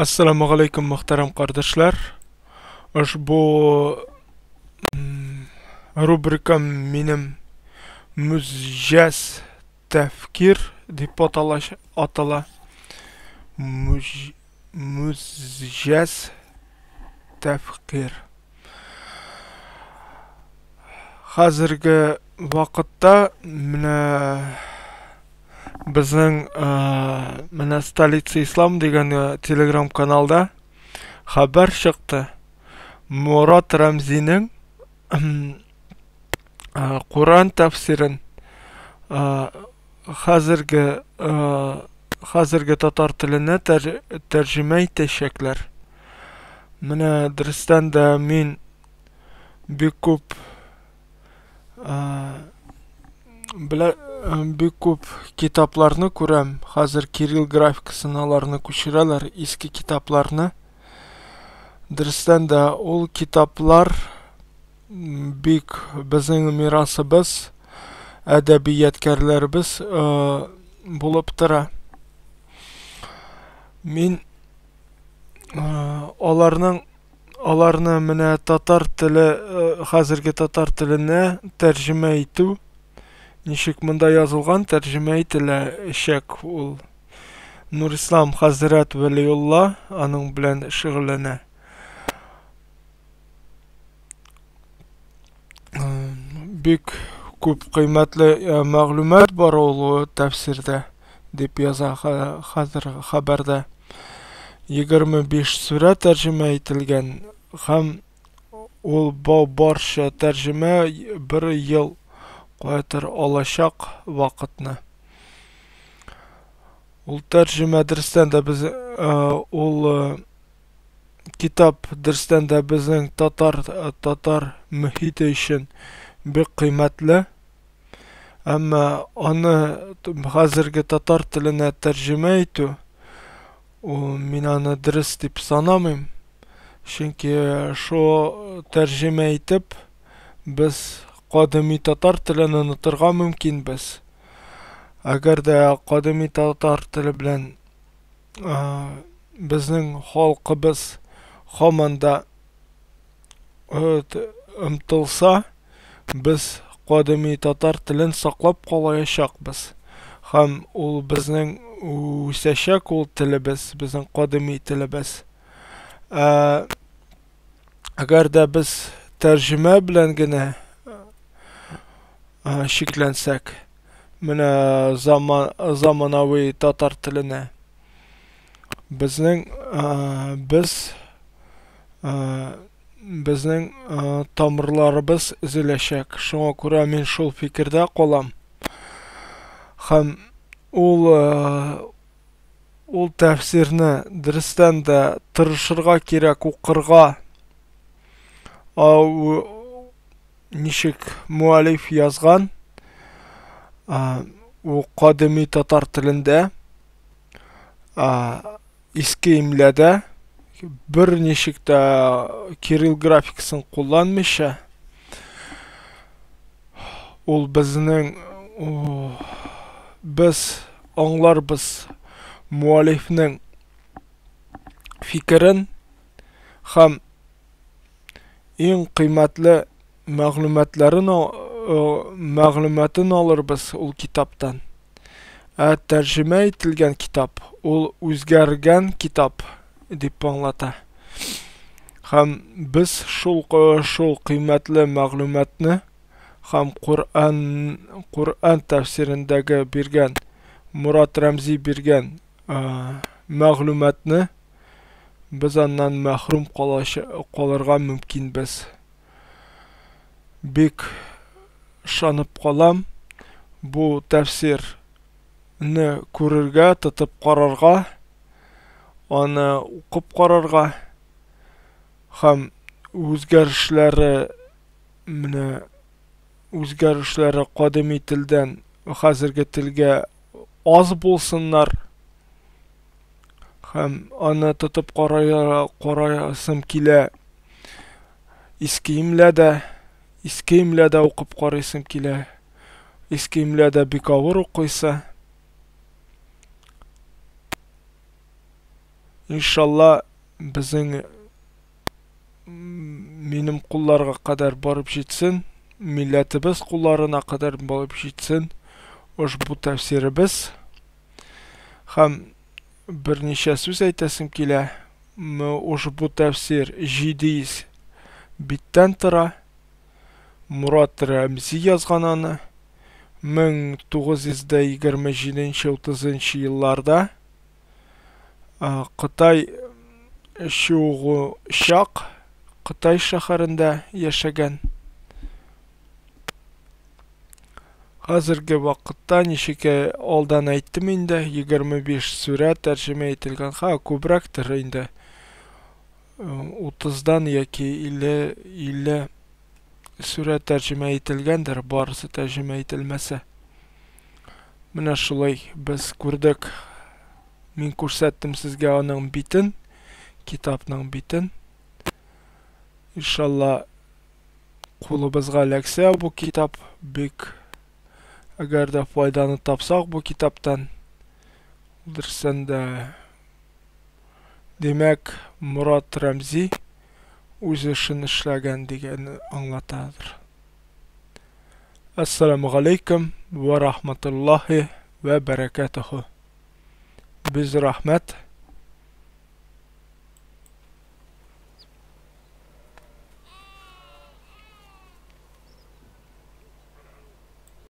Ассаламу алейкум, мөхтәрәм кардәшләр. Ошбу рубрикам минем Мүзҗәз тәфкир дип атала. Атала. Мүзҗәз тәфкир. Хәзерге вакытта менә безнең менә Столица Ислам дигән телеграм каналда хәбәр чыкты. Мурат Рәмзинең Коран тәфсирен хәзерге хәзерге татар теленә тәрҗемә итәчәкләр. Менә дөрестән дә мин бик күп белә бик күп китапларны күрәм. Хәзер кирилл графикасын аларны күчерәләр, иске китапларны. Дөрестән дә ул китаплар бик безнең мирасыбыз, әдәби ядкәрләребез булып тора. Мин аларның аларны менә татар теле хәзерге татар теленә тәрҗемә итү ничек монда язылган тәрҗемә ителәчәк ул. Нурислам хәзрәт Вәлиулла аның белән шөгыльләнә. Бик күп кыйммәтле мәгълүмат бар ул тәфсирдә, дип яза хәзер хәбәрдә. 25 сүрә тәрҗемә ителгән һәм ул барча тәрҗемә бер ел кайтыр алачак вакытны. Ул тәрҗемә дөрестән дә без ул китап дөрестән дә безнең татар татар мөхите өчен бик кыйммәтле. Әмма аны хәзерге татар теленә тәрҗемә итү, ул мин аны дөрес дип санамыйм. Чөнки шул тәрҗемә итеп без кадими татар телен онытырга мөмкинбез. Әгәр дә кадими татар теле белән безнең халкыбыз һаман да омтылса, без кадими татар телен саклап калаячакбыз. Һәм ул безнең үсәчәк ул телебез, безнең кадими телебез. Ә әгәр дә без тәрҗемә белән генә чикләнсәк, менә заман, заманауи татар теленә безнең без безнең тамырларыбыз өзеләчәк. Шуңа күрә мин шул фикердә калам. Һәм ул ул тәфсирне дөрестән дә тырышырга кирәк укырга. Ничек муалиф язган, ул кадими татар телендә, иске имләдә, бер ничек тә кирилл графикасын кулланмыйча, ул безнең без аңларбыз муалифнең фикерен һәм иң кыйммәтле мәгълүматларын мәгълүматын алырбыз ул китаптан. Ә тәрҗемә ителгән китап ул үзгәргән китап дип аңлата. Һәм без шул шул кыйммәтле мәгълүматны һәм Коръән Коръән тәфсирендәге биргән Мурат Рәмзи биргән мәгълүматны без аннан мәхрүм калырга мөмкинбез. Бик ышанып калам, бу тәфсирне күрергә, тотып карарга, аны укып карарга һәм үзгәрешләре менә үзгәрешләре кадими телдән хәзерге телгә аз булсыннар. Һәм аны тотып карасым килә. Иске имләдә, иске имләдә укып карыйсым килә. Иске имләдә бик авыр укыйсы. Иншалла, безнең минем кулларга кадәр барып җитсен, милләтебез кулларына кадәр барып җитсен ошбу тәфсиребез. Һәм берничә сүз әйтәсем килә. Ошбу тәфсир 700 биттән тора. Мурат Рәмзи язган аны. 1927-30 елларда Кытай Чугучак Кытай шәһәрендә яшәгән. Хәзерге вакытта, ничек алдан әйттем инде, 25 сүрә тәрҗемә ителгән. Ха, күбрәктер инде. 30-дан яки 50 50 сүрә тәрҗемә ителгәндер, барысы тәрҗемә ителмәсә. Менә шулай без күрдек. Мин күрсәттем сезгә аның битен, китапның битен. Иншалла, кулыбызга эләксә бу китап, бик әгәр дә файданы тапсак бу китаптан, дөрестән дә, димәк, Морат Рәмзи үз эшен эшләгән дигәнне аңлатадыр. Әссәламү галәйкүм вә рахматуллаһи вә бәрәкәтүһү. Без рәхмәт.